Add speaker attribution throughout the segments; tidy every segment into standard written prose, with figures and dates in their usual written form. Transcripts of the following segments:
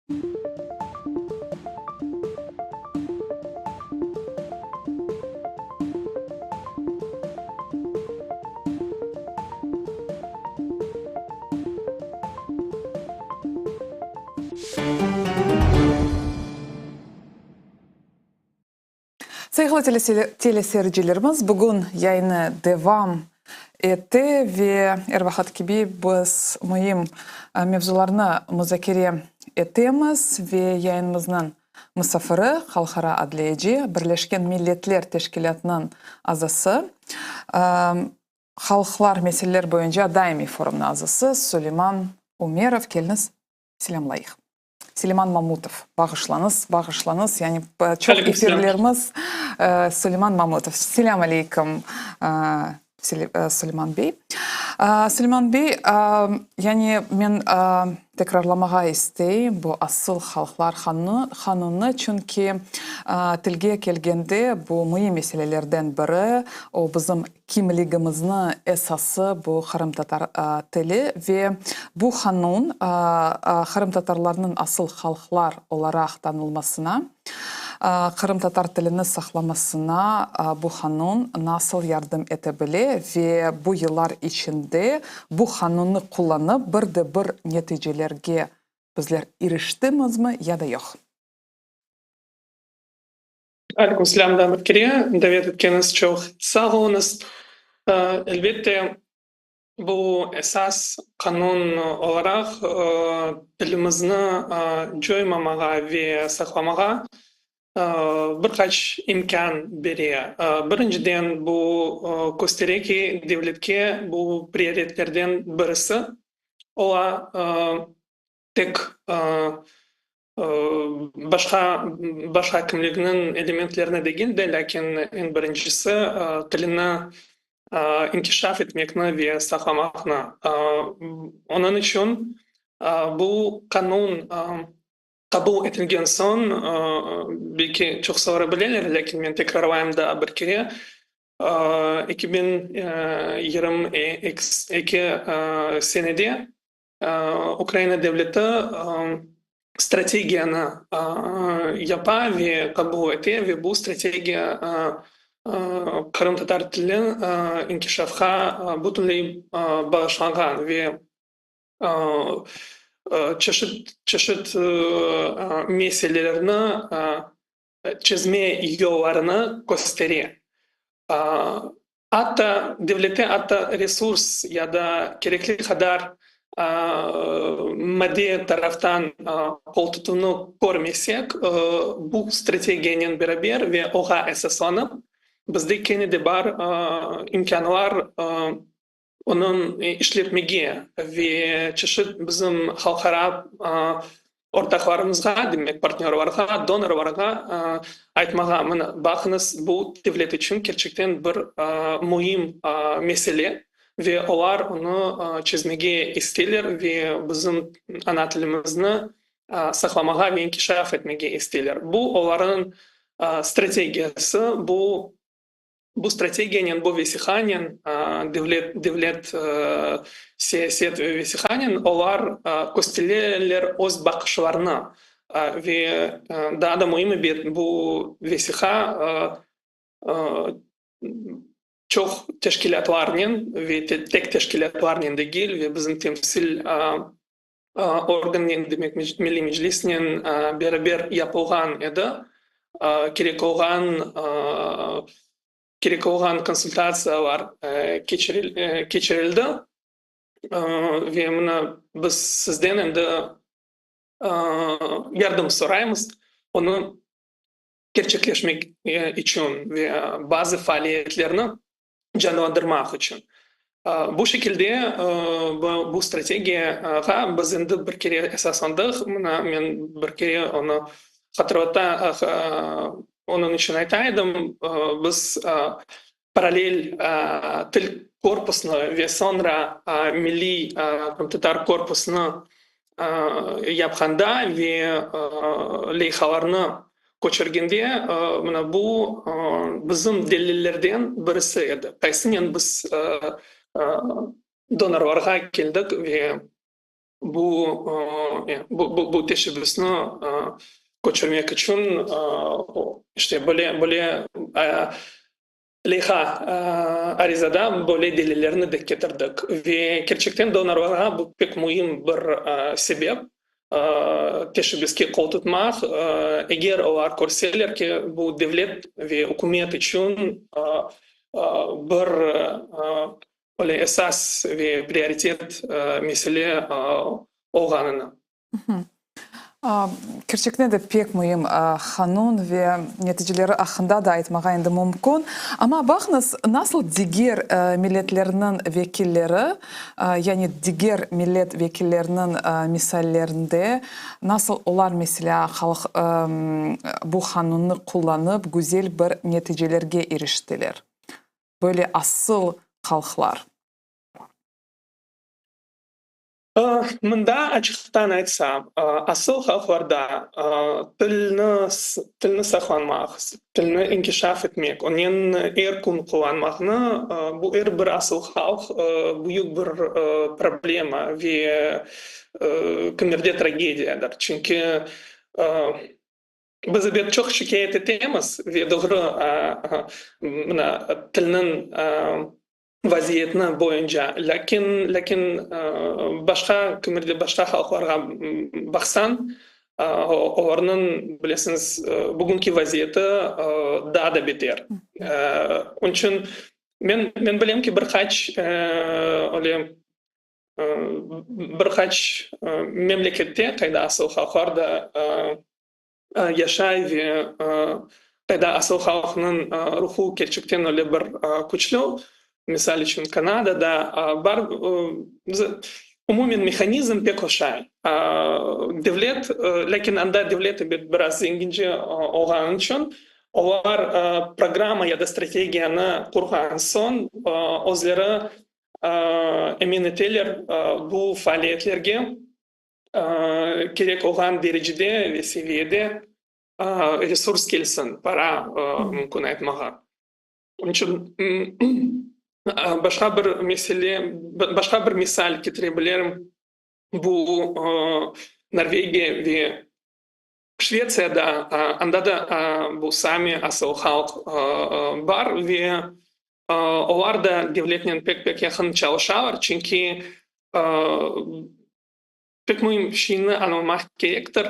Speaker 1: Sayğılı teleseyircilerimiz, bugün yayını devam ete ve er vaqıt kibi biz müim mevzularnı muzakere etemiz ve yayınımıznıñ musafiri, halqara adliyeci, Birleşken Milletler Teşkilâtınıñ azası, Halqlar meseleler boyunca daimiy forumnıñ azası Suleyman Umerov. Keliñiz, selâmlayıq. Suleyman Mamutov, bağışlañız, bağışlañız, yani çoq efirlerimiz, Suleyman Mamutov. Selâm aleykum, Suleyman bey. Suleyman bey, yani men tekrarlamağa isteyim bu asıl halqlar qanunı, çünki tilge kelgende bu müim meselelerden biri, o bizim Kimligimizni esası bu qırımtatar tili ve bu qanun qırımtatarlarnıñ asıl halqlar olaraq tanılmasına, qırımtatar tilini saqlamasına bu qanun nasıl yardım ete bile ve bu yıllar içinde bu qanunnı qullanıp bir de bir neticelerge bizler iriştimizmi ya da yoq?
Speaker 2: Aleyküm selâm daa bir kere davet etkeniñiz çoq sağ oluñız. Elbette, bu esas qanun olaraq tilimizni coymamağa ve saqlamağa bir qaç imkân bere. Birinciden, bu köstere ki, devletke bu prioritetlerden birisi ola, tek Başqa başqa kimliginiñ elementlerini degil de, lâkin eñ birincisi tilini inkişaf etmekni ve saqlamaqnı. Onıñ içün bu qanun qabul etilgen soñ, belki çoqsuları bileler, lâkin men tekrarlayım daa bir kere, 2022 senede Ukraina devleti strategiyanı yapa ve qabul ete ve bu strategiya qırımtatar tili inkişafqa bütünley bağışlanğan ve çeşit çeşit meselelerni çezme yollarını köstere. Atta devlette atta resurs ya da kerekli qadar maddiy taraftan qoltutuvnı körmesek, bu strategiyanen beraber ve oğa esaslanıp, bizde kene de bar imkânlar onıñ işletmege ve çeşit bizim halqara ortaqlarımızğa, demek, partnörlarğa, donorlarğa aytmağa, mına, baqıñız, bu devlet içün kerçekten bir müim mesele ve olar onı çezmege isteyler ve bizim ana tilimizni saqlamağa ve inkişaf etmege isteyler. Bu olarnıñ strategiyası, bu Bu strategiyanen, bu vesiqanen, devlet devlet siyaset vesiqanen olar köstereler öz baqışlarını. Ve daa da müimi bet, bu vesiqa çoq teşkilâtlarnen ve tek teşkilâtlarnen degil, ve bizim temsil organnen, demek, Milliy Meclisnen beraber yapılğan edi. Kerek olğan kerek olğan konsultatsiyalar keçirildi. Ve mına biz sizden endi yardım soraymız, onı kerçekleşmek içün ve bazı faaliyetlerni canlandırmaq içün. Bu şekilde bu strategiyağa biz endi bir kere esaslandıq. Mına men bir kere onı hatırlata, onıñ içün ayta edim, biz parallel til korpusnı ve soñra milliy qırımtatar korpusnı yapqanda ve leyhalarnı köçürgende, mına bu bizim delillerden birisi edi, qaysınen biz donorlarğa keldik ve. Bu bu bu teşebbüsni köçürmek içün işte böyle böyle leyha arizada böyle delillerni de ketirdik. Ve kerçekten donorlarğa bu pek müim bir sebep, teşebbüske qol tutmaq, eger olar körseler ki, bu devlet ve ükümet içün bir öyle esas ve prioritet mesele olğanını.
Speaker 1: Kerçekten de pek müim qanun ve neticeleri aqqında da aytmağa endi mümkün. Amma baqıñız, nasıl diger milletlerniñ vekilleri, yani diger millet vekilleriniñ misallerinde, nasıl olar, meselâ, halq bu qanunnı qullanıp, güzel bir neticelerge iriştiler? Böyle asıl halqlar.
Speaker 2: Mında açıqtan aytsam, asıl halqlarda tilni tilni saqlanmaq, tilni inkişaf etmek, onen er kün qullanmaqnı, bu er bir asıl halq büyük bir problema ve kimerde tragediyadır. Çünki Biz ebet çoq şikâyet etemiz ve doğru, mına, tilniñ vaziyetini boyunca, lâkin, lâkin başqa kimerde başqa halqlarğa baqsañ, olarnıñ, bilesiñiz, bugünki vaziyeti daa da beter. Onıñ içün men, men bilem ki, bir qaç öyle Bir qaç memlekette, qayda asıl halqlar da yaşay ve qayda asıl halqnıñ ruhu kerçekten öyle bir küçlü, misal içün, Kanadada bar, umumen mehanizm pek oşay. Devlet, lâkin anda devlet ebet biraz zengince olğanı içün, olar programma ya da strategiyanı qurğan soñ, özleri Emin eteler, bu faaliyetlerge kerek olğan derecede ve seviyede resurs kelsin, para mümkün aytmağa. Onıñ içün başqa bir mesele, başqa bir misal ketire bilirim, bu Norvegiya ve Şvetsiyada, anda da bu sami asıl halq bar ve olar da devletnen pek-pek yaqın çalışalar, çünki pek müim şeyni añlamaq kerektir,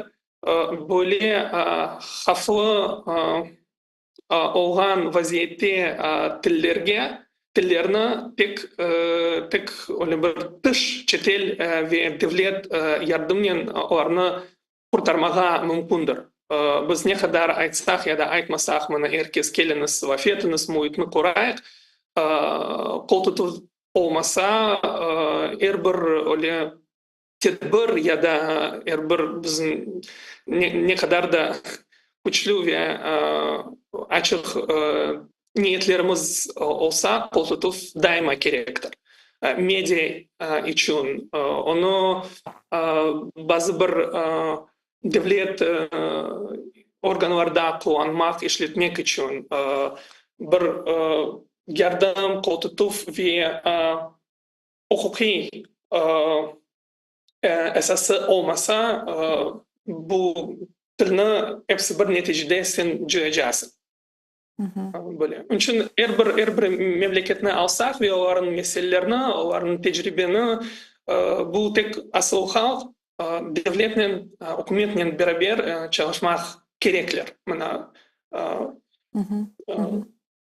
Speaker 2: böyle havflı olğan vaziyette tillerge, tillerni tek, tek öyle bir tış, çetel ve devlet yardımnen olarnı qurtarmağa mümkündir. Biz ne qadar aytsaq ya da aytmasaq, mına er kes keliñiz, laf etiñiz, müitni qurayıq, qol tutuv olmasa, er bir öyle tedbir ya da er bir bizim ne qadar da küçlü ve açıq niyetlerimiz olsa, qol tutuv daima kerektir. Media içün, onı bazı bir devlet organlarda qullanmaq, işletmek içün bir yardım, qol tutuv ve uquqiy esası olmasa, bu tilni episi bir neticede sen coyacaqsıñ. Böyle. Onıñ içün er bir, er bir memleketni alsaq ve olarnıñ meselelerini, olarnıñ tecribeni, bu tek asıl halq, devletnen, ükümetnen beraber çalışmaq kerekler. Mına,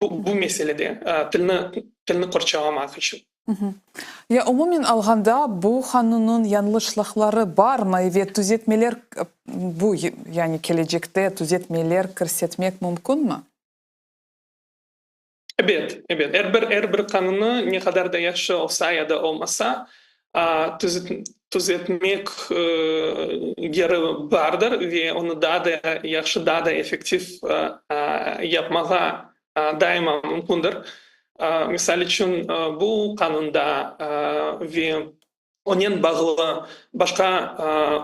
Speaker 2: bu meselede, tilni, tilni qorçalamaq içün.
Speaker 1: Ya umumen alğanda, bu qanunnıñ yañlışlıqları barmı ve tüzetmeler, bu, yani kelecekte tüzetmeler kirsetmek mümkünmi?
Speaker 2: Ebet, ebet. Er bir, er bir qanunnı ne qadar da yahşı olsa ya da olmasa, tüzetmek yeri bardır ve onı daa da yahşı, daa da effektiv yapmağa daima mümkündir. Misal içün, bu qanunda ve onen bağlı başqa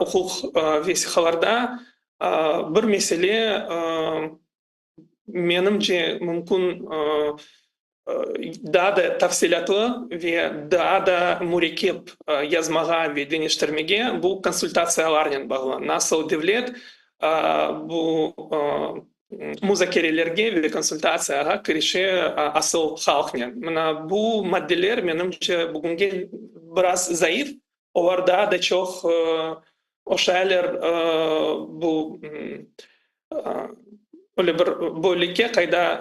Speaker 2: uquq vesiqalarda bir mesele, menimce, mümkün. Daa da tafsilâtlı ve daa da mürekkep yazmağa ve deñiştirmege bu konsultatsiyalarnen bağlı. Nasıl devlet bu muzakerelerge ve konsultatsiyağa kirişe asıl halqnen. Mına bu maddeler, menimce, bugünge biraz zayıf, olar daa da çoq oşaylar bu öyle bir bölükke, qayda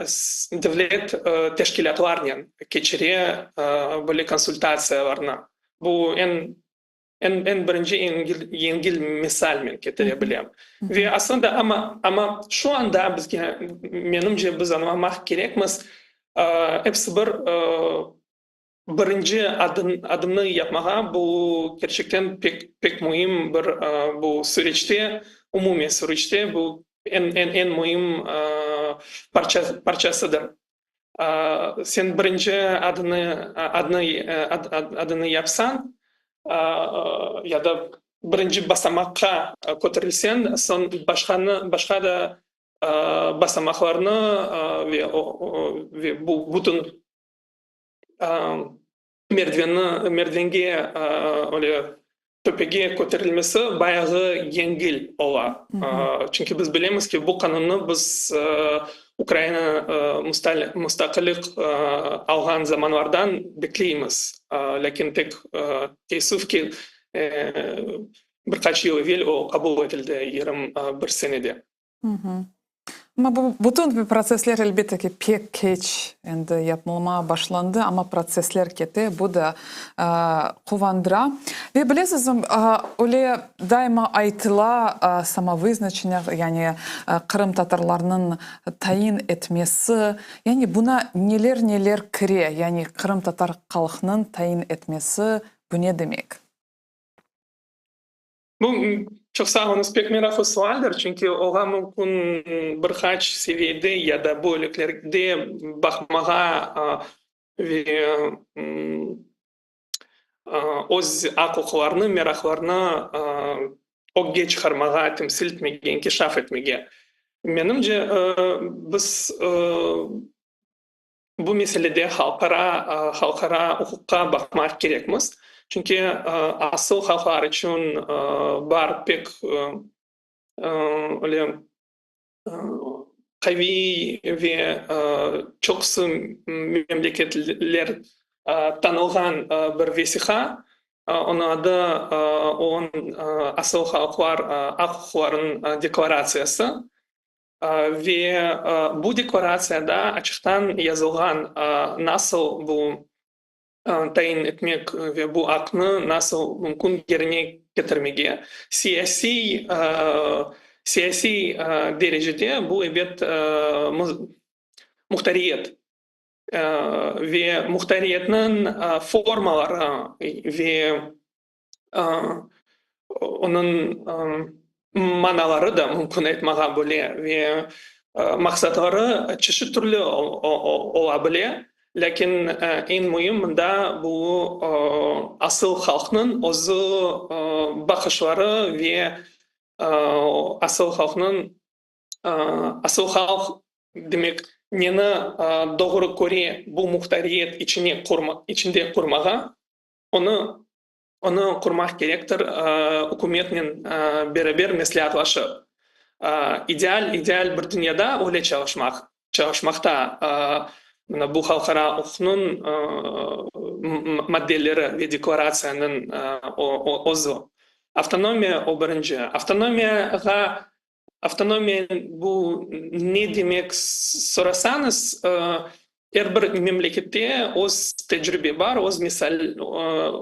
Speaker 2: devlet teşkilâtlarnen keçire böyle konsultatsiyalarnı. Bu eñ eñ birinci yengil misal men ketire bilem. Ve aslında, amma, amma şu anda bizge, menimce, biz añlamaq kerekmiz, episi bir Birinci adımnı yapmağa, bu kerçekten pek, pek müim bir, bu süreçte, umumiy süreçte bu eñ, eñ, eñ müim parça, parçasıdır. Sen birinci adını, adnı, adını yapsañ, ya da birinci basamaqqa köterilseñ, soñ başqanı, başqa da basamaqlarnı ve, ve bu bütün Merdivenni, merdivenge öyle töpege köterilmesi bayağı yengil ola. Çünki biz bilemiz ki, bu qanunnı biz Ukraina mustaqillik alğan zamanlardan bekleymiz. Lâkin pek teessüf ki, bir qaç yıl evel o qabul etildi, 21 senede.
Speaker 1: Amma bu bütün bu protsessler, elbette ki, pek keç endi yapılmağa başlandı, amma protsessler kete, bu da quvandıra. Ve bilesiz, öyle daima aytıla, samovıznaçenâ, yani qırımtatarlarnıñ tayin etmesi, yani buna neler-neler kire, yani qırımtatar halqnıñ tayin etmesi, bu ne demek?
Speaker 2: Bu, çoq sağ oluñız, pek meraqlı sualdir, çünki oğa mümkün bir qaç seviyede ya da bölüklerde baqmağa ve öz aq-uquqlarnı, meraqlarnı ögge çıqarmağa, temsil etmege, inkişaf etmege. Menimce, biz Bu meselede halqara halqara uquqqa baqmaq kerekmiz, çünki asıl halqlar içün bar pek öyle qaviy ve çoqusı memleketler tanılğan bir vesiqa, onıñ adı OON Asıl halqlar aq-uquqlarınıñ deklaratsiyası. Ve bu deklaratsiyada açıqtan yazılğan, nasıl bu tayin etmek ve bu aqnı nasıl mümkün yerine ketirmege. Siyasiy siyasiy derecede bu, ebet, muhtariyet ve muhtariyetniñ formaları ve Onıñ manaları da mümkün aytmağa bile ve maqsatları çeşit türlü ola bile, lâkin eñ müim mında bu asıl halqnıñ özü baqışları ve asıl halqnıñ, asıl halq demek neni doğru köre bu muhtariyet içine içinde qurmağa, onı Onı qurmaq kerektir, ükümetnen beraber mesleatlaşıp. İdeal, ideal bir dünyada öyle çalışmaq, çalışmaqta mına bu halqara uquqnıñ maddeleri ve deklaratsiyanıñ özü. Avtonomiya o birinci. Avtonomiyağa, avtonomiya bu ne demek sorasañız, Er bir memlekette öz tecribe bar, öz misal,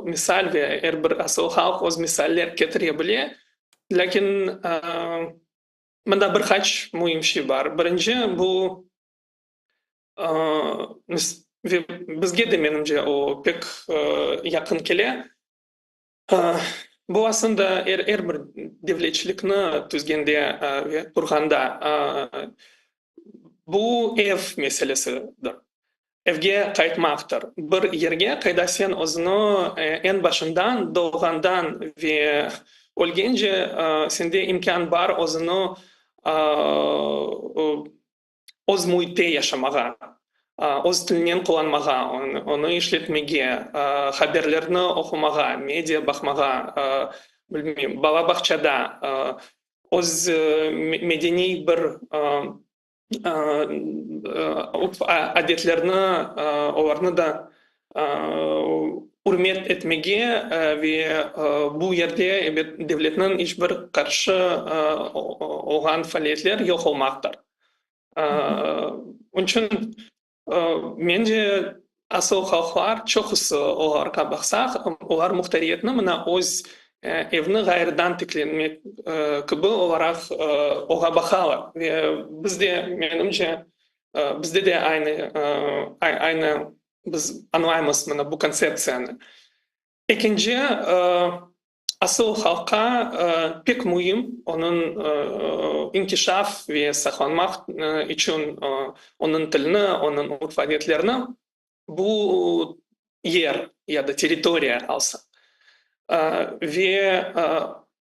Speaker 2: misal ve er bir asıl halq öz misaller ketire bile. Lâkin mında bir qaç müim şey bar. Birinci, bu, ve bizge de, menimce, o pek yaqın kele, bu aslında er, er bir devletçilikni tüzgende ve qurğanda, Bu ev meselesidir. Evge qaytmaqtır. Bir yerge, qayda sen özüni eñ başından, doğğandan ve ölgence sende imkân bar özüni öz müitte yaşamağa. Öz tilinen qullanmağa, onı işletmege, haberlerni oqumağa, media baqmağa, bilmeyim, bala bağçada öz medeniy bir adetlerni, olarnı da ürmet etmege ve bu yerde, ebet, devletniñ iç bir qarşı olğan faaliyetler yoq olmaqtır. Onıñ içün, mence, asıl halqlar, çoqusı olarğa baqsaq, olar muhtariyetni mına öz evni ğayrıdan tiklenmek kibi olaraq oğa baqalar. Ve biz de, menimce, bizde de aynı, aynı biz añlaymız mına bu kontseptsiyanı. Ekinci, asıl halqqa pek müim, onıñ inkişaf ve saqlanmaq içün onıñ tilini, onıñ urf-adetlerini bu yer ya da territoriya alsa. Ve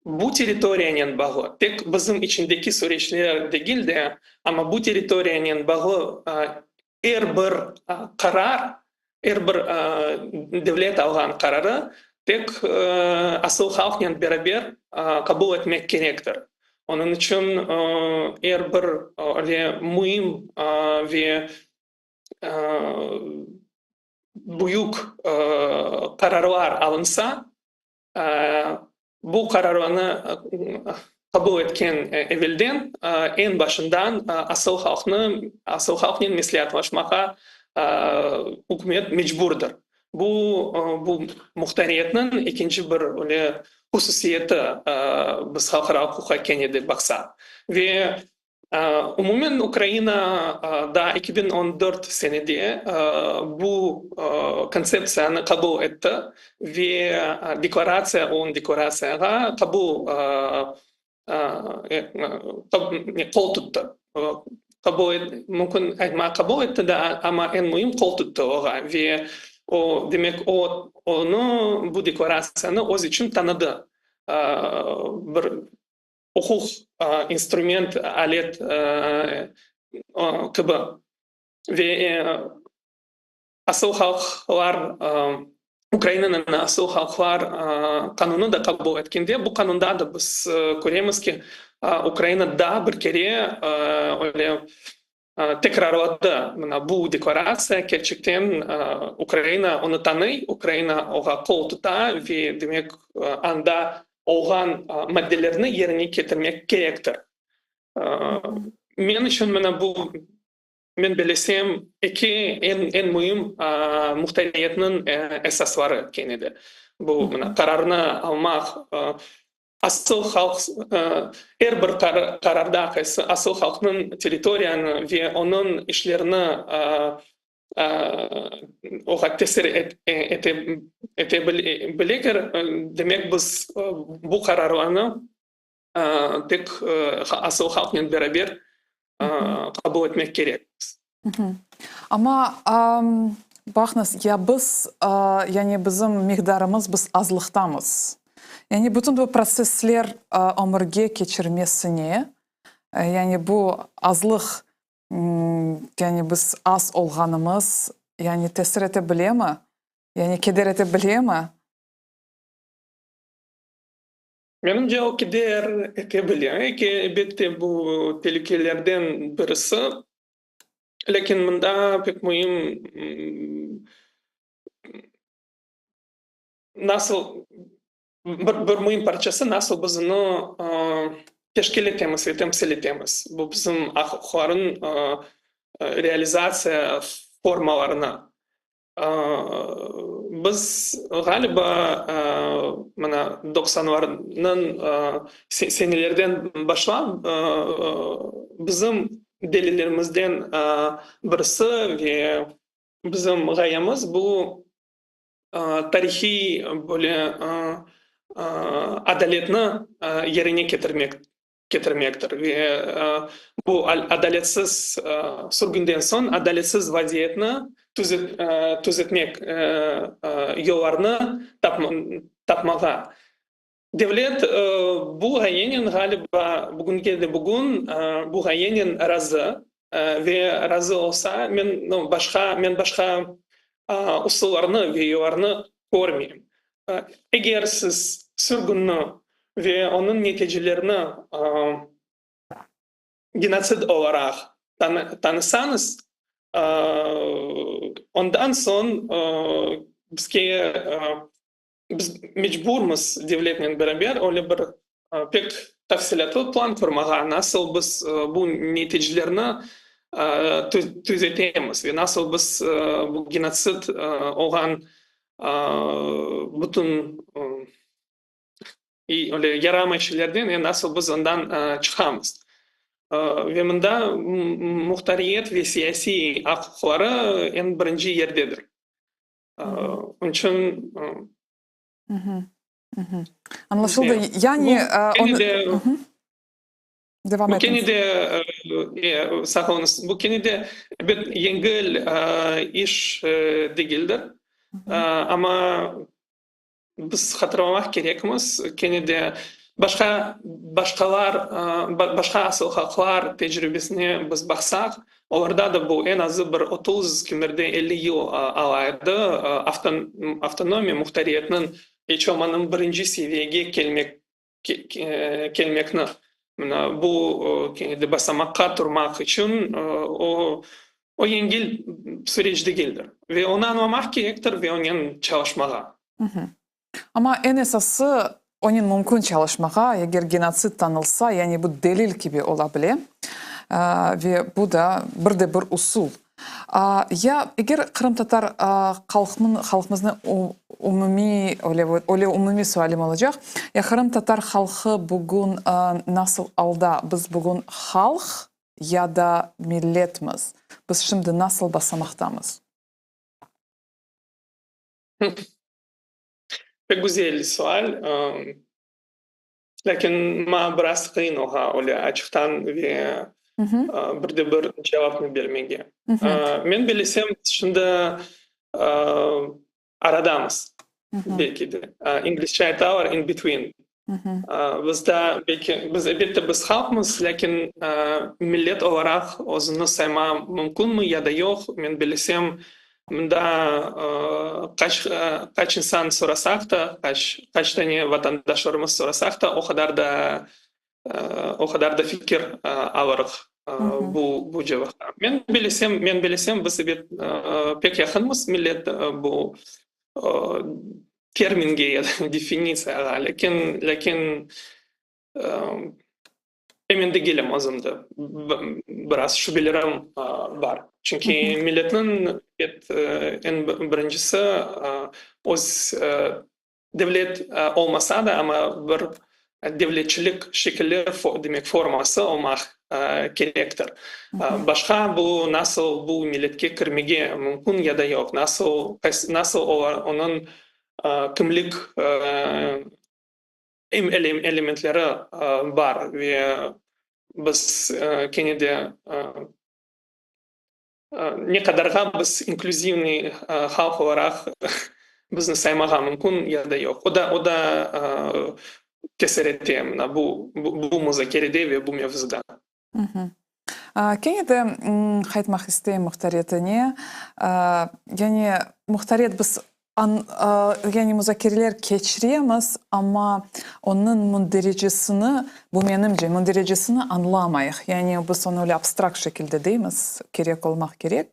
Speaker 2: bu territoriyanen bağlı, tek bizim içindeki süreçler degil de, amma bu territoriyanen bağlı Er bir qarar, er bir devlet alğan qararı tek asıl halqnen beraber qabul etmek kerektir. Onıñ içün er bir öyle müim ve büyük qararlar alınsa, Bu qararlarnı qabul etken evelden, eñ başından asıl halqnı, asıl halqnen mesleatlaşmağa ükümet mecburdır. Bu, bu muhtariyetniñ ekinci bir öyle hususiyeti, biz halqara uquqqa kene de baqsaq. Ve Umumen Ukraina daa 2014 senede bu kontseptsiyanı qabul etti ve deklaratsiya, OON deklaratsiyağa qabul qol tuttı. Qabul mümkün aytmağa qabul etti de, amma eñ müim qol tuttı oğa ve o, demek, o, onı, bu deklaratsiyanı öz içün tanıdı. Bir uquq instrument, alet kibi. Ve asıl halqlar, Ukrainanıñ asıl halqlar qanunı da qabul etkende, bu qanunda da biz köremiz ki, Ukraina daa bir kere öyle tekrarladı, mına bu deklaratsiya kerçekten Ukraina onı tanıy, Ukraina oğa qol tuta ve, demek, anda olğan maddelerni yerine ketirmek kerektir. Men içün mına bu, men belesem, eki eñ, eñ müim muhtariyetniñ esasları kene de. Bu mına qararnı almaq, Asıl halq, er bir qararda asıl halqnıñ territoriyanı ve onıñ işlerini oğa tesir ete bileler, demek biz bu qararlarnı tek asıl halqnen beraber qabul etmek kerekmiz.
Speaker 1: Amma, baqıñız, ya biz, yani bizim miqdarımız, biz azlıqtamız. Yani bütün bu protsessler ömürge keçirmesine, yani bu azlıq, yani biz az olğanımız, yani tesir ete bilemi? Yani keder ete bilemi?
Speaker 2: Menimce, o keder ete bile. Elbette, bu telükelerden birisi. Lâkin mında pek müim nasıl bir müim parçası, nasıl biz onı teşkil etemiz ve temsil etemiz. Bu bizim aq-uquqlarnıñ realizatsiya formalarını. Biz, ğaliba, mına, doqsanlarnıñ senelerden başlap, bizim delillerimizden birisi ve bizim ğayemiz bu tarihiy böyle adaletni yerine ketirmek ketirmektir ve bu adaletsiz sürgünden soñ adaletsiz vaziyetni tüzetmek yollarını tapmağa. Devlet bu ğayenen, ğaliba, bugünge de bugün bu ğayenen razı. Ve razı olsa, men, no, başqa, men başqa usullarnı ve yollarnı körmeyim. Eger siz sürgünni ve onıñ neticelerini genotsid olaraq tanısañız, ondan soñ bizge, biz mecburmız devletnen beraber öyle bir pek tafsilâtlı plan qurmağa, nasıl biz bu neticelerni tüzetemiz ve nasıl biz bu genotsid olğan bütün öyle yaramay şeylerden ve nasıl biz ondan çıqamız. Ve mında muhtariyet ve siyasiy aq-uquqları eñ birinci yerdedir. Onıñ içün
Speaker 1: Añlaşıldı. Yani,
Speaker 2: bu kene de, bu kene de, sağ oluñız, bu kene de, ebet, yengil iş degildir, amma Biz hatırlamaq kerekmiz, kene de başqa başqalar, başqa asıl halqlar tecribesine biz baqsaq, olarda da bu eñ azı bir 30, kimerde 50 yıl ala edi, avtonomiya, muhtariyetniñ iç olmanıñ birinci seviyege kelmek kelmekni, mına bu kene de basamaqqa turmaq içün o, o yengil süreç degildir. Ve onı añlamaq kerektir ve onen çalışmağa.
Speaker 1: Amma eñ esası, onen mümkün çalışmağa, eger genotsid tanılsa, yani bu delil kibi ola bile, ve bu da bir de bir usul. Ya eger qırımtatar halqımıznı umumiy, öyle umumiy sualim olacaq, ya qırımtatar halqı bugün nasıl alda, biz bugün halq ya da milletmiz, biz şimdi nasıl basamaqtamız?
Speaker 2: Pek güzel sual. Lâkin maña biraz qıyın ola öyle açıqtan ve bir de bir cevapnı bermege. Men bilesem, biz şimdi aradamız, belki de. İnglizce aytalar, in between. Biz daa belki, biz, elbette, biz halqmız, lâkin millet olaraq özüni sayma mümkünmi ya da yoq, men bilesem, Mında qaç, qaç insan sorasaq da, qaç, qaç tane vatandaşlarımız sorasaq da, o qadar da, o qadar da fikir alırıq bu, bu cevapqa. Men bilesem, men bilesem, biz ebet pek yaqınmız millet bu terminge ya da definitsiyağa, lâkin, lâkin Emin degilim özüm de, biraz şübelerim bar. Çünki milletniñ eñ birincisi öz devlet olmasa da, amma bir devletçilik şekili, demek forması olmaq kerektir. Başqa bu nasıl bu milletke kirmege mümkün ya da yoq, nasıl, nasıl onıñ kimlik elementleri bar ve biz kene de ne qadarğa biz inklüzivniy halq olaraq bizni saymağa mümkün ya da yoq. O da, o da tesir ete mına bu, bu muzakerede ve bu mevzuda.
Speaker 1: Kene de qaytmaq isteyim muhtariyetine. Yani muhtariyet biz yani muzakereler keçiremiz, amma onıñ mündericesini, bu menimce, mündericesini añlamayıq. Yani biz onı öyle abstrakt şekilde deymiz, kerek olmaq kerek,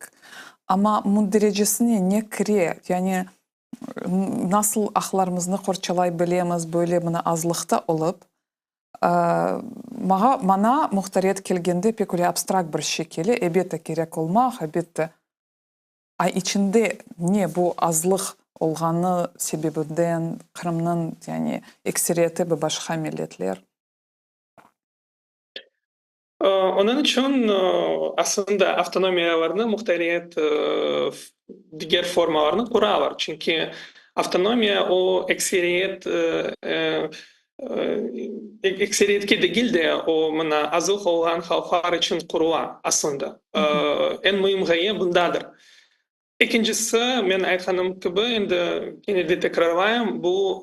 Speaker 1: amma mündericesine ne kire, yani nasıl aqlarımıznı qorçalay bilemiz böyle mına azlıqta olıp, Mağa, mana muhtariyet kelgende pek öyle abstrakt bir şey kele, elbette kerek olmaq, elbette, a içinde ne bu azlıq olğanı sebebinden Qırımnıñ yani ekseriyeti bir başqa milletler.
Speaker 2: Onıñ içün aslında avtonomiyalarnı muhtariyet diger formalarını quralar. Çünki avtonomiya o ekseriyet ekseriyetke degil de, o mına azlıq olğan halqlar içün qurula aslında. Eñ müim ğaye bundadır. Ekincisi, men aytqanım kibi, endi kene de tekrarlayım, bu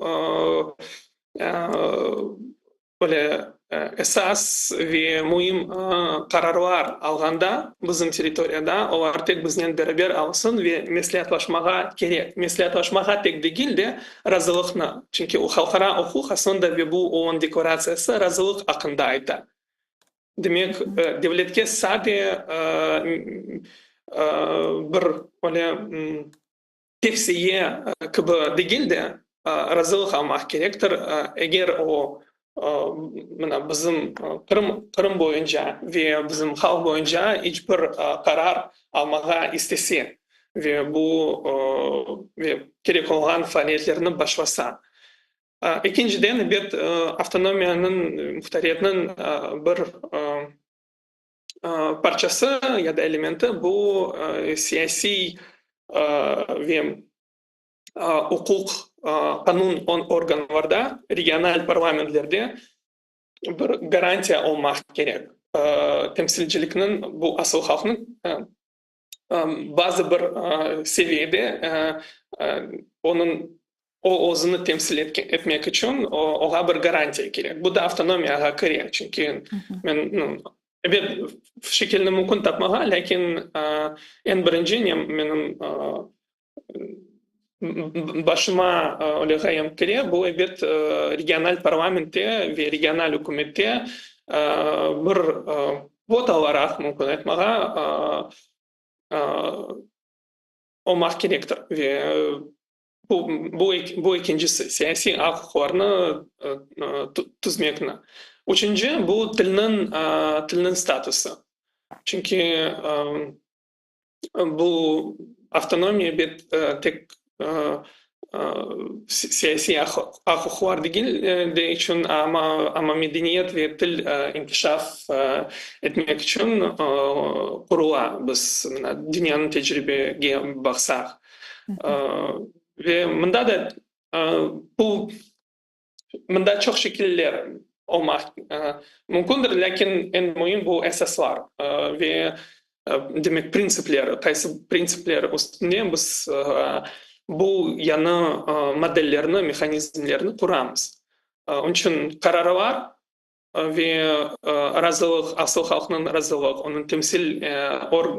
Speaker 2: böyle. Esas ve müim qararlar alğanda bizim territoriyada olar tek biznen beraber alsın ve mesleatlaşmağa kerek. Mesleatlaşmağa tek degil de, razılıqnı. Çünki halqara uquq aslında ve bu OON deklaratsiyası razılıq aqqında ayta. Demek, devletke sade bir öyle tevsiye kibi degil de, razılıq almaq kerektir. Eger o, mına, bizim Qırım, Qırım boyunca ve bizim halq boyunca iç bir qarar almağa istese ve bu ve kerek olğan faaliyetlerni başlasa. Ekinciden, ebet, avtonomiyanıñ, muhtariyetniñ bir parçası ya da elementi bu siyasiy ve uquq, qanun organlarda, regional parlamentlerde bir garantiya olmaq kerek. Temsilcilikniñ, bu asıl halqnıñ bazı bir seviyede onıñ, o özüni temsil etmek içün oğa bir garantiya kerek. Bu da avtonomiyağa kire, çünki men, ebet, şekilni mümkün tapmağa, lâkin eñ birinci menim başıma öyle ğayem kire, bu, ebet, regional parlamentte ve regional ükümette bir kvota olaraq mümkün aytmağa olmaq kerektir. Ve bu, bu ekincisi, siyasiy aq-uquqlarnı tüzmekni. Üçünci, bu tilniñ, tilniñ statusı. Çünki Bu avtonomiya ebet tek siyasiy aq-uquqlar degil de içün, amma medeniyet ve til inkişaf etmek içün qurula, biz mına dünyanıñ tecribege baqsaq. Ve mında da bu mında çoq şekiller olmaq mümkündir, lâkin eñ müim bu esaslar ve demek printsipler, qaysı printsipler üstünde biz bu yañı modellerni, mehanizmlerni quramız. Onıñ içün qararlar ve razılıq, asıl halqnıñ razılıq, onıñ temsil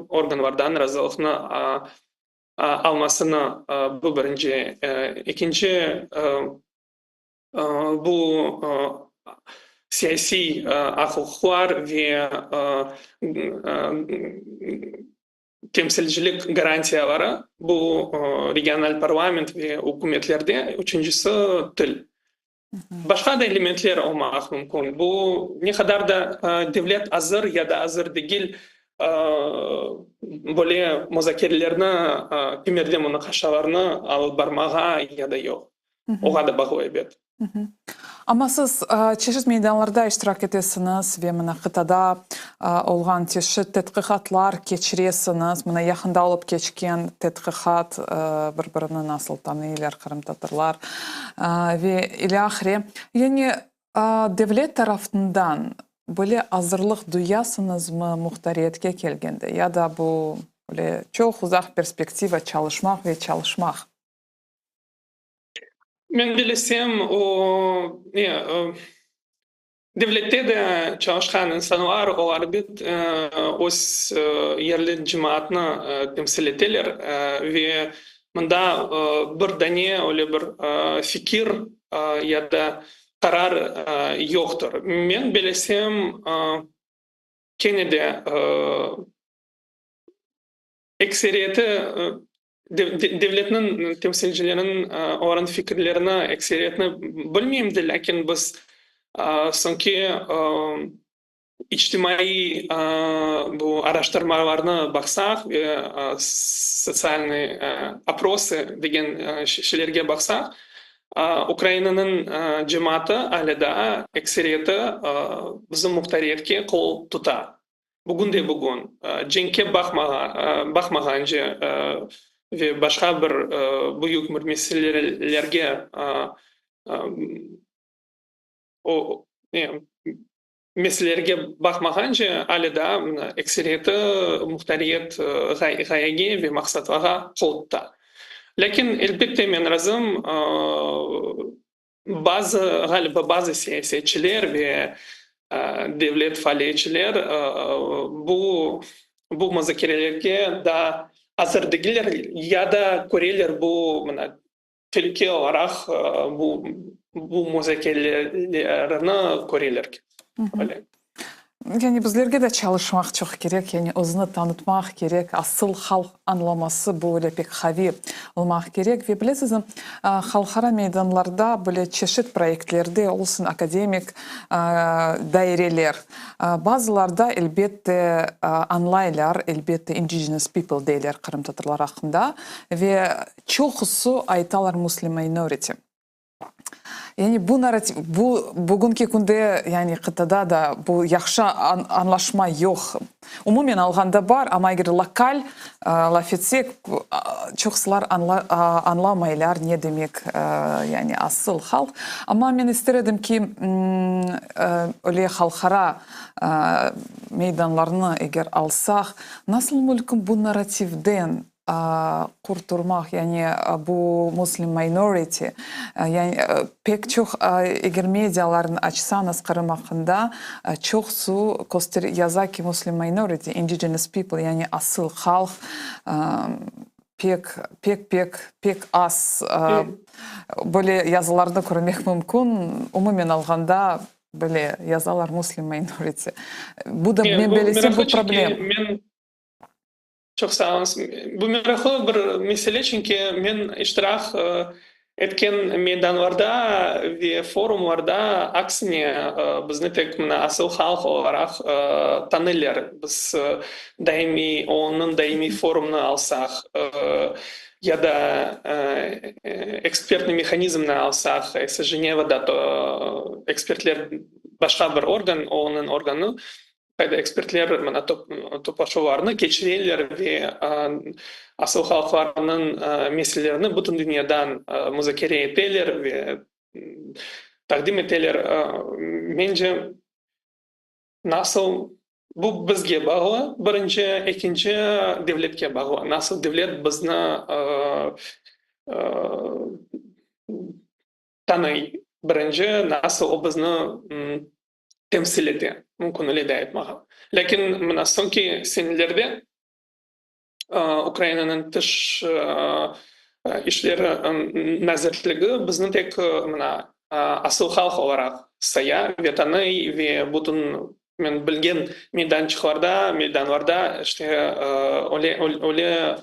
Speaker 2: organlardan razılıqnı almasını, bu birinci. Ekinci, bu siyasiy aq-uquqlar ve temsilcilik garantiyaları, bu regional parlament ve ükümetlerde, üçüncisi, til. Başqa da elementler olmaq mümkün. Bu ne qadar da devlet azır ya da azır degil, böyle muzakerelerni, kimerde munaqaşalarnı alıp barmağa ya da yoq. Oğa da bağlı, ebet.
Speaker 1: Amma siz çeşit meydanlarda iştirak etesiñiz ve mına qıtada olğan çeşit tedqiqatlar keçiresiñiz. Mına yaqında olıp keçken tedqiqat, bir-birini nasıl tanıylar qırımtatarlar ve ilâhre. Yani devlet tarafından böyle azırlıq duyasıñızmı muhtariyetke kelgende ya da bu böyle çoq uzaq perspektiva çalışmaq ve çalışmaq?
Speaker 2: Men bilesem, o, ne, devlette de çalışqan insanlar, olar bit öz yerli cemaatnı temsil eteler ve mında bir dane öyle bir fikir ya da qarar yoqtır. Men bilesem, kene de Ekseriyeti devletniñ temsilcileriniñ olarnıñ fikirlerini ekseriyetini bilmeyim de, lâkin biz soñki içtimaiy bu araştırmalarnı baqsaq ve sotsialnıy oprosı degen şeylerge baqsaq, Ukrainanıñ cemaatı alâ daa ekseriyeti bizim muhtariyetke qol tuta. Bugün de bugün, cenkke baqmağance ve başqa bir büyük bir meselelerge meselelerge baqmağance, alâ daa mına ekseriyeti muhtariyet ğayege ve maqsatlarğa qol tuta. Lâkin, elbette, men razım, bazı, ğaliba, bazı siyasetçiler ve. Devlet faaliyetçiler bu bu muzakerelerge daa azır degiller ya da köreler bu mına telüke olaraq bu bu muzakerelerni köreler. Öyle.
Speaker 1: Yani bizlerge de çalışmaq çoq kerek, yani özüni tanıtmaq kerek, asıl halq añlaması böyle pek qaviy olmaq kerek. Ve bilesizmi, halqara meydanlarda böyle çeşit proyektlerde olsun akademik daireler, bazılarda, elbette, añlaylar, elbette, indigenous people deyler qırımtatarlar aqqında ve çoqusı aytalar muslim minority. Yani bu narrativ, bu bugünki künde, yani qıtada da bu yahşı añlaşma yoq. Umumen alğanda bar, amma eger lokal laf etsek, çoqsular añlamaylar ne demek, yani asıl halq. Amma men ister edim ki, öyle halqara meydanlarnı eger alsaq, nasıl mülkün bu narrativden qurturmaq, yani bu muslim minority, yani pek çoq eger medialarnı açsañız Qırım aqqında, çoqsu köster yaza ki, muslim minority, indigenous people, yani asıl halq pek, pek, pek, pek az böyle yazılarnı körmek mümkün. Umumen alğanda böyle yazalar muslim minority. Bu da, men bellesem, bu problem.
Speaker 2: Çoq sağ oluñız. Bu meraqlı bir mesele, çünki men iştirak etken meydanlarda ve forumlarda aksine bizni tek mına asıl halq olaraq tanıylar. Biz daimiy OONnıñ daimiy forumını alsaq ya da ekspertniy mehanizmni alsaq, Jenevada ekspertler başqa bir organ, OONnıñ organı, Qayda ekspertler mına toplaşuvlarnı keçireler ve asıl halqlarnıñ meselelerini bütün dünyadan muzakere eteler ve taqdim eteler. Mence, nasıl bu bizge bağlı, birinci, ekinci devletke bağlı. Nasıl devlet bizni tanıy, birinci, nasıl o bizni temsil ete, mümkün öyle de aytmağa. Lâkin mına soñki senelerde Ukrainanıñ tış işleri nazirligi bizni tek mına asıl halq olaraq saya ve tanıy ve bütün men bilgen meydançıqlarda, meydanlarda işte öyle, öyle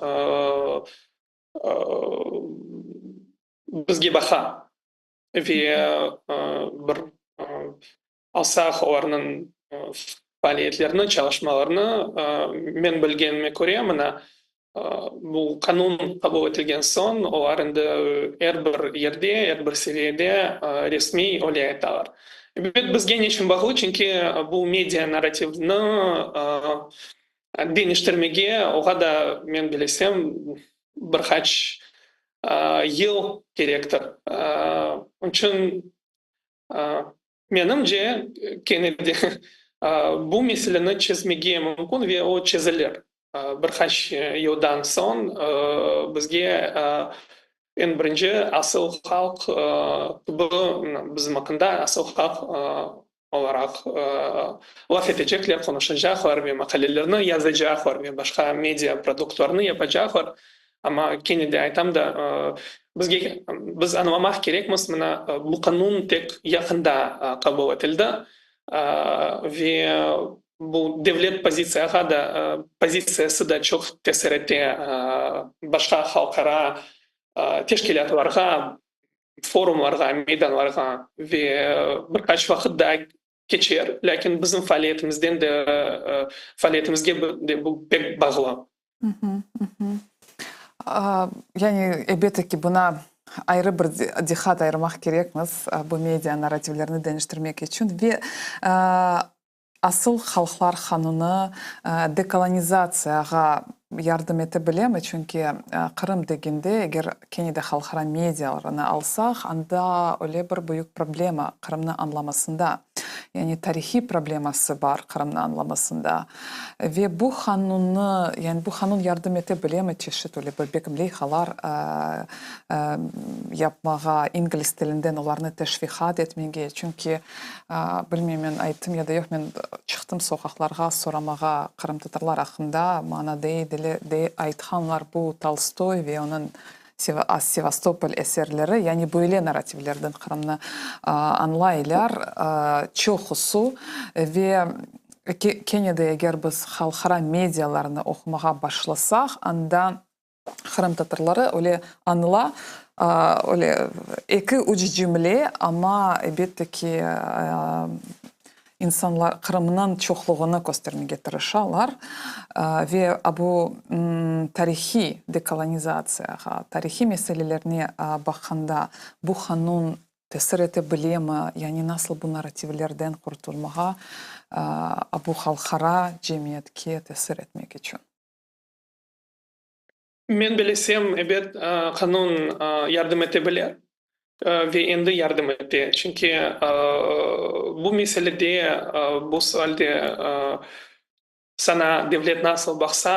Speaker 2: bizge baqa. Ve bir alsaq olarnıñ faaliyetlerini, çalışmalarını, men bilgenime köre, mına bu qanun qabul etilgen soñ, olar endi er bir yerde, er bir seviyede resmiy öyle aytalar. Ebet, bizge neçün bağlı? Çünki bu media narrativni deñiştirmege oğa da, men bilesem, bir qaç yıl kerektir. Onıñ içün, menimce, kene de bu meseleni çezmege mümkün ve o çezilir. Bir qaç yıldan soñ bizge eñ birinci asıl halq kibi, bizim aqqında asıl halq olaraq laf etecekler, qonuşacaqlar ve maqalelerni yazacaqlar ve başqa media produktlarnı yapacaqlar. Amma kene de aytam da, bizge, biz añlamaq kerekmiz, mına bu qanun tek yaqında qabul etildi ve bu devlet pozitsiyağa da, pozitsiyası da çoq tesir ete, başqa halqara teşkilâtlarğa, forumlarğa, meydanlarğa ve bir qaç vaqıt daa keçer, lâkin bizim faaliyetimizden de, faaliyetimizge de bu pek bağlı.
Speaker 1: Yani, elbette ki, buña ayrı bir diqqat ayırmaq kerekmiz, bu media narrativlerini deñiştirmek içün ve Asıl halqlar qanunı dekolonizatsiyağa yardım ete bilemi? Çünki Qırım degende, eger kene de halqara medialarını alsaq, anda öyle bir büyük problema Qırımnı añlamasında. Yani tarihiy probleması bar Qırımnı añlamasında. Ve bu qanunnı, yani bu qanun yardım ete bilemi çeşit öyle bir belkim leyhalar yapmağa, ingliz tilinden olarnı teşviqat etmege? Çünki, bilmeyim, men ayttım ya da yoq, men çıqtım soqaqlarğa soramağa qırımtatarlar aqqında, maña dey, dey aytqanlar bu Tolstoy ve onıñ Sevastopol eserleri, yani böyle narrativlerden Qırımnı añlaylar çoqusı. Ve kene de eger biz halqara medialarnı oqumağa başlasaq, anda qırımtatarları öyle añıla, öyle eki-üç cümle, amma elbette ki, İnsanlar Qırımnıñ çoqluğını köstermege tırışalar ve bu tarihiy dekolonizatsiyağa, tarihiy meselelerine baqqanda bu qanun tesir ete bilemi, yani nasıl bu narrativlerden qurtulmağa, bu halqara cemiyetke tesir etmek içün?
Speaker 2: Men bilesem, ebet, qanun yardım ete bile ve endi yardım ete. Çünki bu meselede, bu sualde saña devlet nasıl baqsa,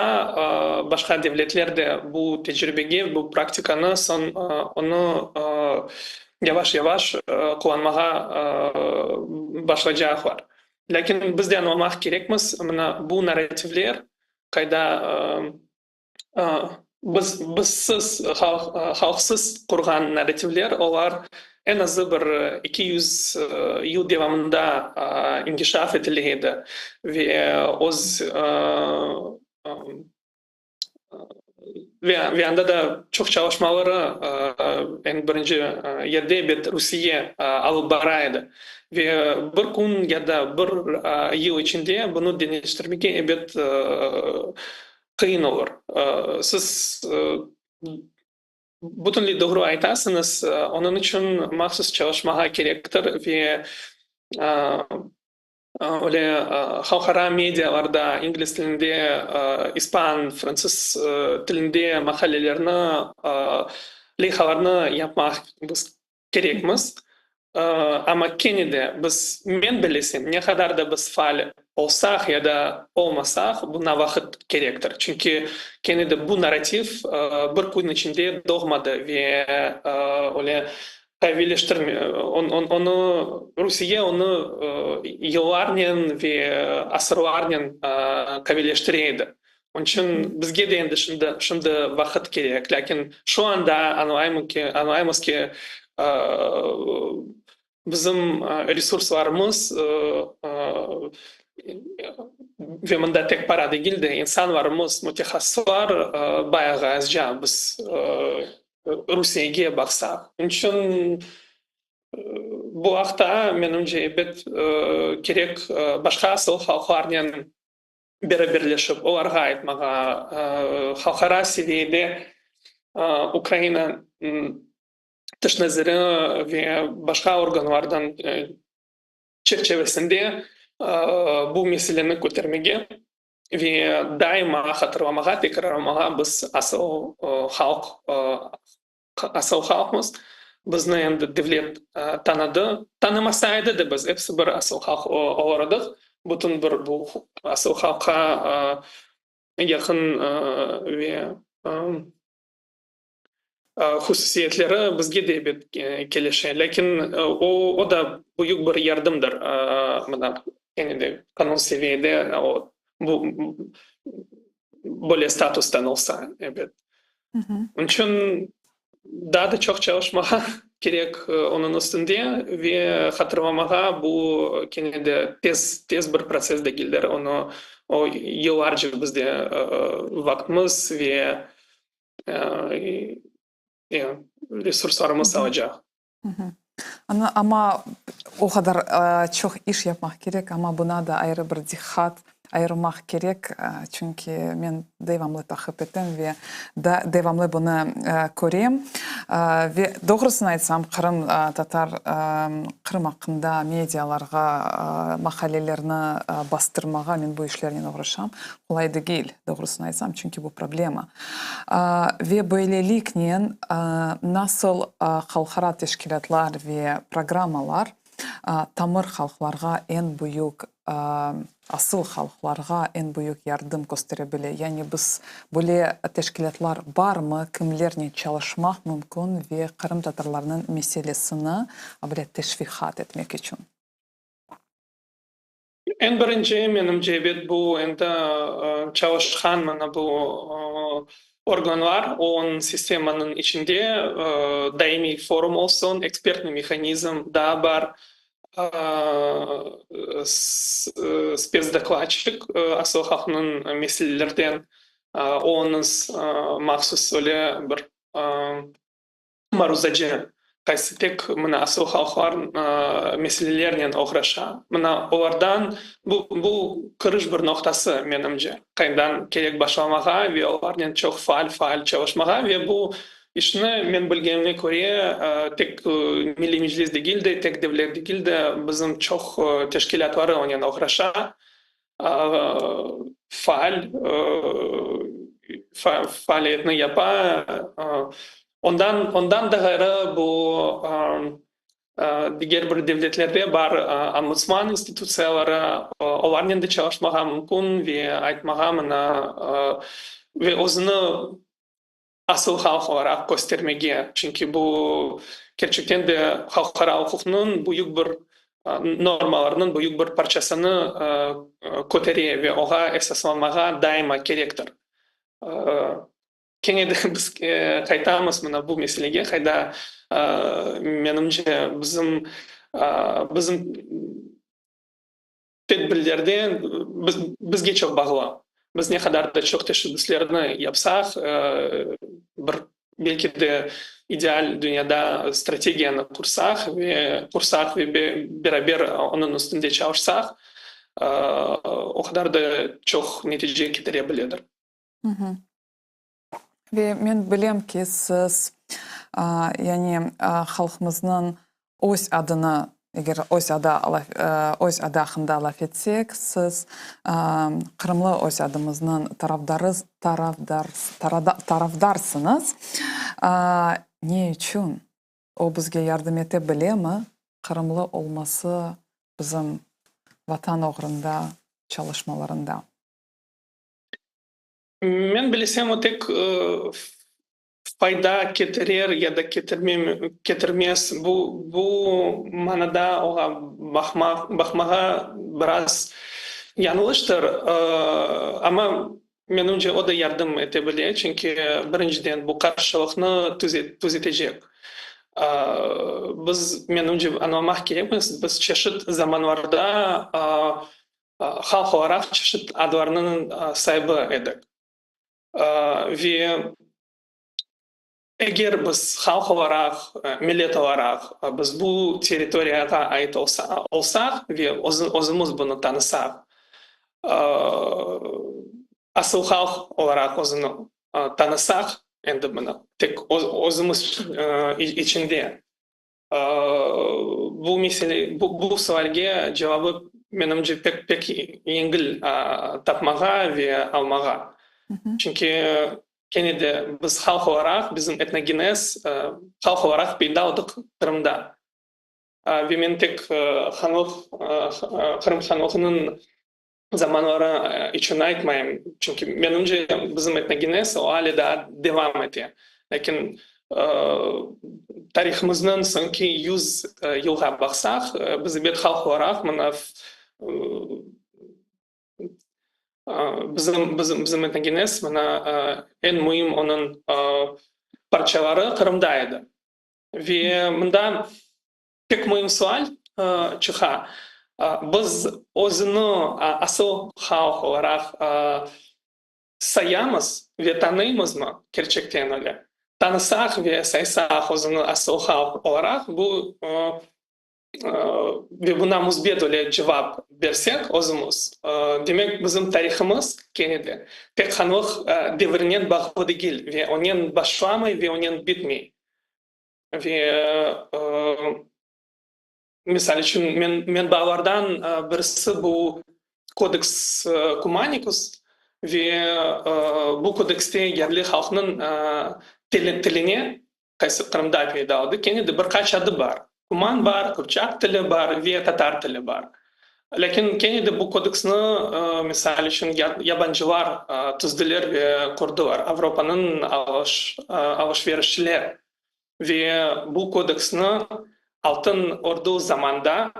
Speaker 2: başqa devletler de bu tecribege, bu praktikanı soñ onı yavaş-yavaş qullanmağa başlaycaqlar. Lâkin biz de añlamaq kerekmiz, mına bu narrativler qayda Biz, bizsiz, halqsız qurğan narrativler, olar eñ azı bir 200 yıl devamında inkişaf etile edi ve öz ve anda da çoq çalışmaları eñ birinci yerde ebet Rusiye alıp bara edi. Ve bir kün ya da bir yıl içinde bunı deñiştirmege ebet qıyın olur. Siz bütünley doğru aytasıñız, onıñ içün mahsus çalışmağa kerektir ve öyle halqara medialarda ingliz tilinde, ispan, fransız tilinde maqalelerni, leyhalarnı yapmaq biz kerekmiz. Amma kene de biz, men bilesem, ne qadar da biz faal olsaq ya da olmasaq, buña vaqıt kerektir. Çünki kene de bu narrativ bir kün içinde doğmadı ve öyle qaviyleştirme, onı, Rusiye onı yıllarnen ve asırlarnen qaviyleştire edi. Onıñ içün bizge de endi şimdi, şimdi vaqıt kerek. Lâkin şu anda añlaymı ki, añlaymız ki, bizim resurslarımız, ve mında tek para degil de, insanlarımız, mütehassıslar bayağı azca, biz Rusiyege baqsaq. Onıñ içün bu aqta, menimce, ebet, kerek başqa asıl halqlarnen beraberleşip, olarğa aytmağa, halqara seviyede Ukraina Tış naziri ve başqa organlardan çerçevesinde bu meseleni kötermege ve daima hatırlamağa, tekrarlamağa, biz asıl halq, asıl halqmız, bizni endi devlet tanıdı, tanımasa edi de biz episi bir asıl halq olur edik, bütün bir bu asıl halqqa yaqın ve hususiyetleri bizge de ebet kelişe. Lâkin o, o da büyük bir yardımdır, mına, kene de qanun seviyede o, bu, böyle statustan olsa, ebet. Onıñ içün daa da çoq çalışmağa kerek onıñ üstünde ve hatırlamağa, bu kene de tez, tez bir protsess degildir, onı, o yıllarca bizde vaqtımız ve resurslarımız alacaq.
Speaker 1: Amma o qadar çoq iş yapmaq kerek, amma buna da ayrı bir diqqat ayırmaq kerek, çünki men devamlı taqip etem ve devamlı bunı körem. Ve doğrusını aytsam, Qırım tatar, Qırım aqqında medialarğa maqalelerni bastırmağa men bu işlernen oğraşam. Qolay degil, doğrusını aytsam, çünki bu problema. Ve böyleliknen nasıl halqara teşkilâtlar ve programmalar. Tamır halqlarğa eñ büyük, asıl halqlarğa eñ büyük yardım köstere bile. Yani biz böyle teşkilâtlar barmı, kimlernen çalışmaq mümkün ve qırımtatarlarnıñ meselesini böyle teşviqat etmek içün?
Speaker 2: Eñ birinci, menimce, ebet, bu endi çalışqan mına bu organlar, OON sistemanıñ içinde daimiy forum olsun, ekspertniy mehanizm daa bar, spetsdokladçik asıl halqnıñ meselelerden OONnıñ mahsus öyle bir Maruzacı, qaysı tek mına asıl halqlar meselelernen oğraşa. Mına olardan bu, bu kiriş bir noqtası, menimce, qaydan kerek başlamağa ve olarnen çoq faal-faal çalışmağa ve bu işni, men bilgenime köre, tek Milliy Meclis degil de, tek devlet degil de, bizim çoq teşkilâtları onen oğraşa, faal faaliyetni yapa. Ondan, ondan da ğayrı, bu diger bir devletlerde bar ombudsman institutsiyaları, olarnen de çalışmağa mümkün ve aytmağa mına ve özüni asıl halq olaraq köstermege, çünki bu kerçekten de halqara uquqnıñ büyük bir normalarınıñ büyük bir parçasını kötere ve oğa esaslanmağa daima kerektir. Kene de biz qaytamız mına bu meselege, qayda, menimce, bizim bizim Tedbirlerden bizge çoq bağlı. Biz ne qadar da çoq teşebbüslerni yapsaq, bir, belki de, ideal dünyada strategiyanı qursaq ve qursaq ve beraber onıñ üstünde çalışsaq, o qadar da çoq netice ketire biledir.
Speaker 1: Ve men bilem ki, siz, yani halqımıznıñ öz adını, eger öz adı, öz adı aqqında laf etsek, siz qırımlı öz adımıznıñ tarafdarı, tarafdar, tarafdarsıñız. Ne içün? O bizge yardım ete bilemi? Qırımlı olması bizim Vatan oğrunda çalışmalarında.
Speaker 2: Men bilsem, o tek fayda ketirer ya da ketirmez, bu bu manada oğa baqmaq baqmağa biraz yañlıştır. Amma, menimce, o da yardım ete bile, çünki, birinciden, bu qarşılıqnı tüzetecek. Biz, menimce, añlamaq kerekmiz, biz çeşit zamanlarda Halq olaraq çeşit adlarnıñ saibi edik. Ve eger biz halq olaraq, millet olaraq biz bu territoriyağa ait olsaq ve özümiz bunı tanısaq, asıl halq olaraq özüni tanısaq, endi bunı tek özümiz içinde Bu mesele, bu sualge cevabı, menimce, pek, pek yengil tapmağa ve almağa. Çünki kene de biz halq olaraq, bizim etnogenez halq olaraq peyda oldıq Qırımda. Ve men tek hanlıq, Qırım hanlığınıñ zamanları içün aytmayım, çünki menimce, bizim etnogenez o ale daa devam ete. Lâkin tarihımıznıñ soñki 100 yılğa baqsaq, biz ebet halq olaraq mına bizim bizim bizim etnogenez mına eñ müim onıñ parçaları Qırımda edi. Ve mında Pek müim sual çıqa. Biz özüni asıl halq olaraq sayamız ve tanıymızmı kerçekten öyle? Tanısaq ve saysaq özüni asıl halq olaraq, bu ve buna müsbet öyle cevap bersek özümiz, demek bizim tarihımız kene de tek hanlıq devirinen bağlı degil ve onen başlamay ve onen bitmey. Ve, misal içün, menbalardan birisi bu Kodeks Kumanikus ve bu kodekste yerli halqnıñ tiline, qaysı Qırımda peyda oldı, kene de bir qaç adı bar. Kuman bar, qıpçaq tili bar ve tatar tili bar. Lâkin kene de bu kodeksni, misal içün, yabancılar tizdiler ve qurdılar, Avropanıñ alışverişçiler. Ve bu kodeksni Altın Ordu zamanda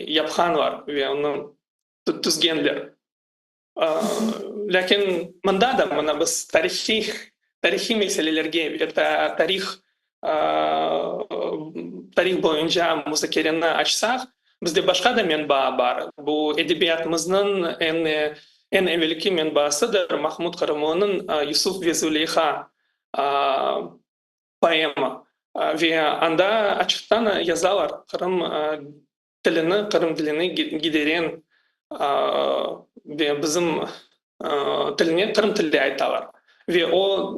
Speaker 2: yapqanlar ve onı tizgenler. Lâkin mında da mına biz tarihiy tarihiy meselelerge ve tarih tarih boyunca muzakereni açsaq, bizde başqa da menba bar. Bu edebiyatımıznıñ eñ eñ evelki menbaasıdır, Mahmud Qırımlınıñ Yusuf ve Züleyha poema. Ve anda açıqtan yazalar, Qırım tilini, qırım tilini gideren ve bizim tiline qırım tilde aytalar. Ve o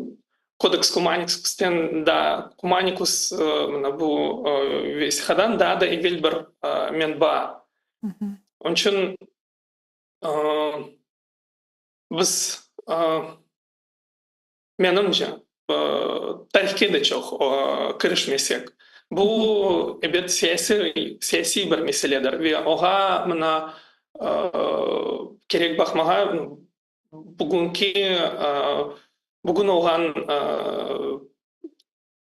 Speaker 2: Kodeks Kumanikusten da, Kumanikus mına bu vesiqadan daa da evel bir menba. Onıñ içün biz Menimce, tarihke de çoq kirişmesek, bu, ebet, siyasiy, siyasiy bir meseledir ve oğa mına kerek baqmağa bugünki, bugün olğan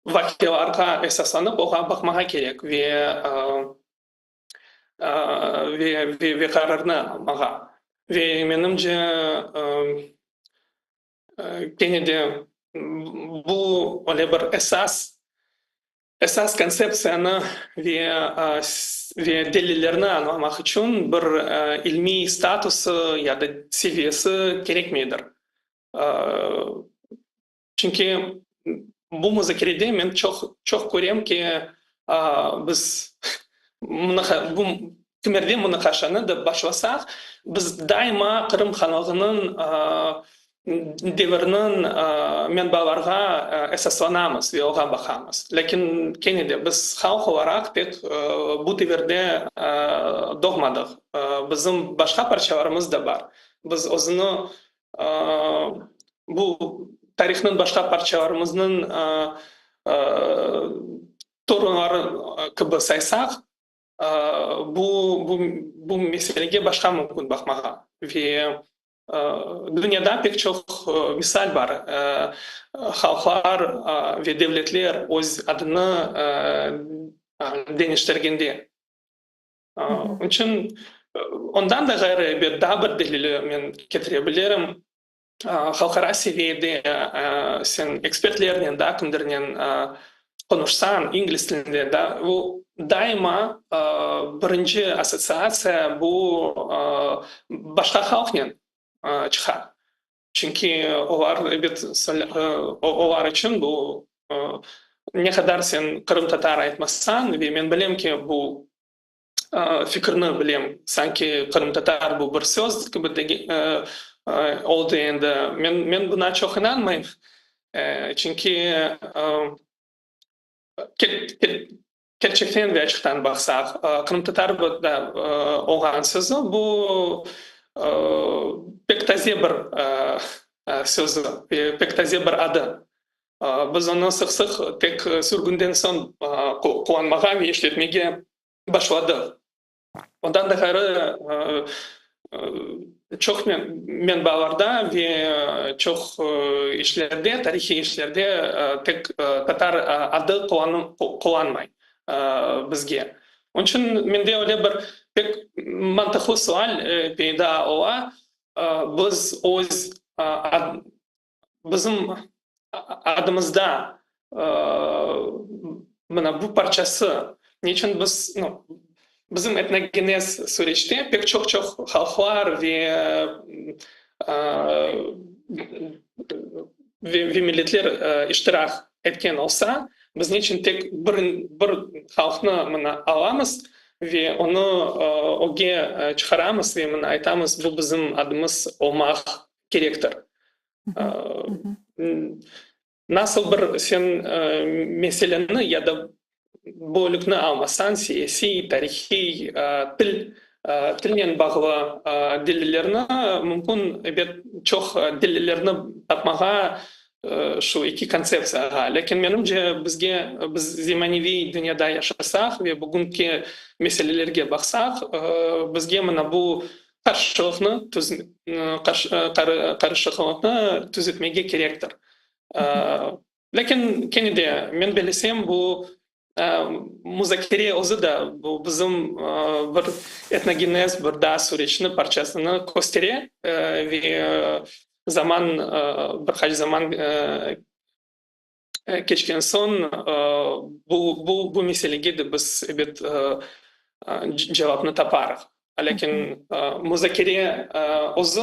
Speaker 2: vaqialarğa esaslanıp oğa baqmağa kerek ve ve ve qararnı almağa. Ve menimce, Kene de bu öyle bir esas, esas kontseptsiyanı ve ve delillerni añlamaq içün bir ilmiy statusı ya da seviyesi kerekmeydir. Çünki bu muzakerede men çoq çoq körem ki, biz bu kimerde munaqaşanı da başlasaq, biz daima Qırım hanlığınıñ deviriniñ menbalarğa esaslanamız ve oğa baqamız. Lâkin kene de biz halq olaraq tek bu devirde doğmadıq. Bizim başqa parçalarımız da bar. Biz özüni Bu tarihnıñ başqa parçalarımıznıñ torunları kibi saysaq, bu bu meselege başqa mümkün baqmağa. Ve dünyada pek çoq misal bar, halqlar ve devletler öz adını deñiştirgende. Onıñ içün ondan da ğayrı, ebet, daa bir delili men ketire bilirim. Halqara seviyede sen ekspertlernen, daa kimdirnen qonuşsañ, ingliz tilinde da, bu daima birinci assotsiatsiya bu başqa halqnen çıqa. Çünki olar, ebet, olar içün bu ne qadar sen qırımtatar aytmasañ, ve men bilem ki, bu fikirni bilem, sanki qırımtatar bu bir söz kibi oldı endi. Men, men buna çoq inanmayım, çünki Kerçekten ve açıqtan baqsaq, qırımtatar da olğan sözü bu pek taze bir sözü ve pek taze bir adı. Biz onı sıq-sıq tek sürgünden soñ qullanmağa ve işletmege başladıq. Ondan da ğayrı, çoq menbalarda ve çoq işlerde, tarihiy işlerde tek tatar adı qullanmay bizge. Onıñ içün mende öyle bir pek mantıqlı sual peyda ola, biz öz bizim adımızda mına bu parçası, ne içün biz, nu, bizim etnogenez süreçte pek çoq-çoq halqlar ve ve milletler iştirak etken olsa, biz ne içün tek bir bir halqnı mına alamız ve onı ögge çıqaramız ve mına aytamız, bu bizim adımız olmaq kerektir. Nasıl bir sen meseleni ya da bölükni almasañ, siyasiy, tarihiy, til, tilnen bağlı delillerni mümkün, ebet, çoq delillerni tapmağa. şu eki kontseptsiyağa. Lâkin menimce, bizge, biz zemaneviy dünyada yaşasaq ve bugünki meselelerge baqsaq, bizge mına bu qarşılıqnı, qarışıqlıqnı tüzetmege kerektir. Lâkin kene de, men bellesem, bu muzakere özü de bu bizim bir etnogenez, bir daa süreçni parçasını köstere ve zaman, bir qaç zaman keçken soñ bu, bu, bu meselege de biz, ebet, cevapnı taparıq. Lâkin muzakere özü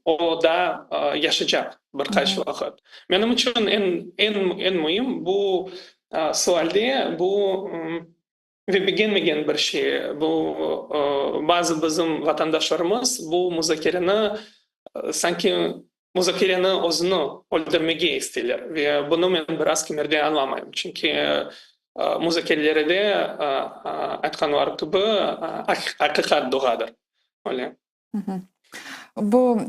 Speaker 2: o daa yaşaycaq bir qaç vaqıt. Menim içün eñ, eñ, eñ müim bu sualde bu ve begenmegen bir şey, bu bazı bizim vatandaşlarımız bu muzakereni sanki muzakereni özüni öldürmege isteyler ve bunı men biraz kimerde añlamayım. Çünki muzakerelerde aytqanları kibi aqiqat doğadır. Öyle.
Speaker 1: Bu,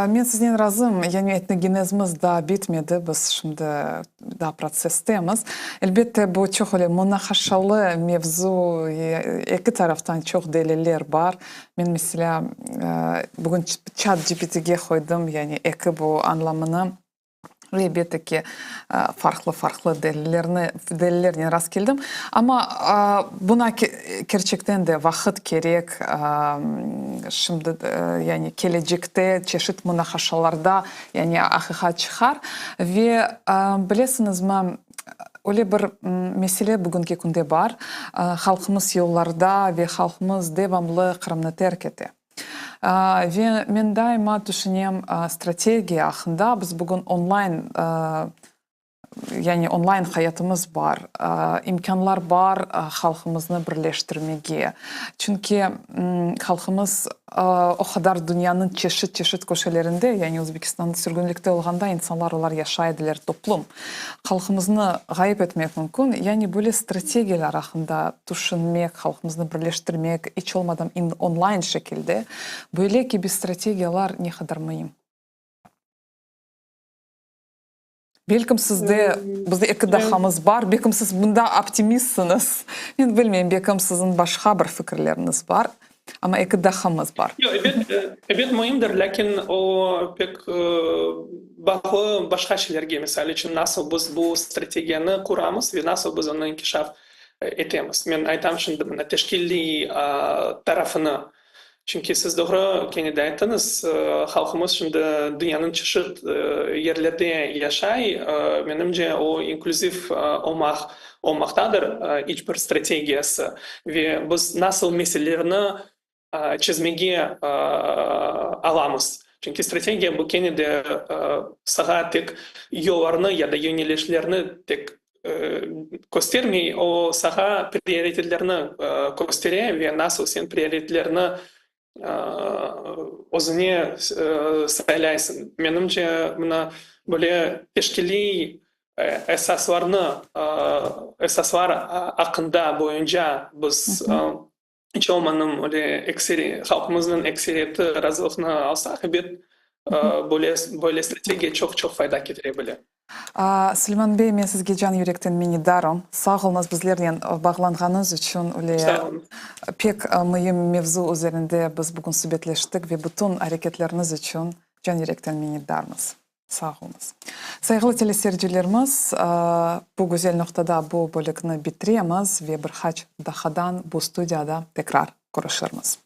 Speaker 1: men siznen razım, yani etnogenezimiz daa bitmedi, biz şimdi daa protsesstemiz. Elbette, bu çoq öyle munaqaşalı mevzu, eki taraftan çoq deliller bar. Men, meselâ, bugün Chat GPTge qoydım, yani eki bu añlamını. Ve elbette ki, farqlı-farqlı delillerni, delillernen rast keldim. Amma buna kerçekten de vaqıt kerek. Şimdi, yani kelecekte çeşit munaqaşalarda, yani aqiqat çıqar. Ve bilesiñizmi, öyle bir mesele bugünki künde bar, halqımız yollarda ve halqımız devamlı Qırımnı terk ete. Ve men daima tüşünem, strategiya aqqında, biz bugün online, yani online hayatımız bar, imkânlar bar halqımıznı birleştirmege. Çünki halqımız o qadar dünyanıñ çeşit-çeşit köşelerinde, yani Özbekistanda sürgünlikte olğanda insanlar olar yaşay ediler toplum. Halqımıznı ğayıp etmek mümkün, yani böyle strategiyalar aqqında tüşünmek, halqımıznı birleştirmek, iç olmadan online şekilde, böyle kibi strategiyalar ne qadar müim? Belkim sizde, bizde eki daqqamız bar, belkim siz bunda optimistsiñiz, men bilmeyim, belkim siziñ başqa bir fikirleriñiz bar. Amma eki daqqamız bar.
Speaker 2: Yoq, ebet, ebet müimdir, lâkin o pek bağlı başqa şeylerge, misal içün, nasıl biz bu strategiyanı quramız ve nasıl biz onı inkişaf etemiz. Men aytam şimdi mına teşkiliy tarafını. Çünki siz doğru kene de ayttıñız, halqımız şimdi dünyanıñ çeşit yerlerde yaşay. Menimce, o inklüziv olmaq olmaqtadır iç bir strategiyası ve biz nasıl meselelerni çezmege alamız. Çünki strategiya bu kene de sağa tek yollarnı ya da yönelişlerni tek köstermey, o sağa prioritetlerni köstere ve nasıl sen prioritetlerni özüne saylaysıñ. Menimce, mına böyle teşkiliy esaslarnı, esaslar aqqında boyunca biz iç olmadım öyle ekseri, halqımıznıñ ekseriyeti razılıqnı alsaq, ebet, böyle, böyle strategiya çoq-çoq fayda ketire bile.
Speaker 1: Suleyman bey, men sizge can yürekten minnetdarım. Sağ oluñız bizlernen bağlanğanıñız içün. Öyle pek müim mevzu üzerinde biz bugün subetleştik ve bütün areketleriñiz içün can yürekten minnetdarmız. Sağ oluñız. Sayğılı teleseyircilerimiz, bu güzel noqtada bu bölükni bitiremiz ve bir qaç daqqadan bu studiyada tekrar körüşirmiz.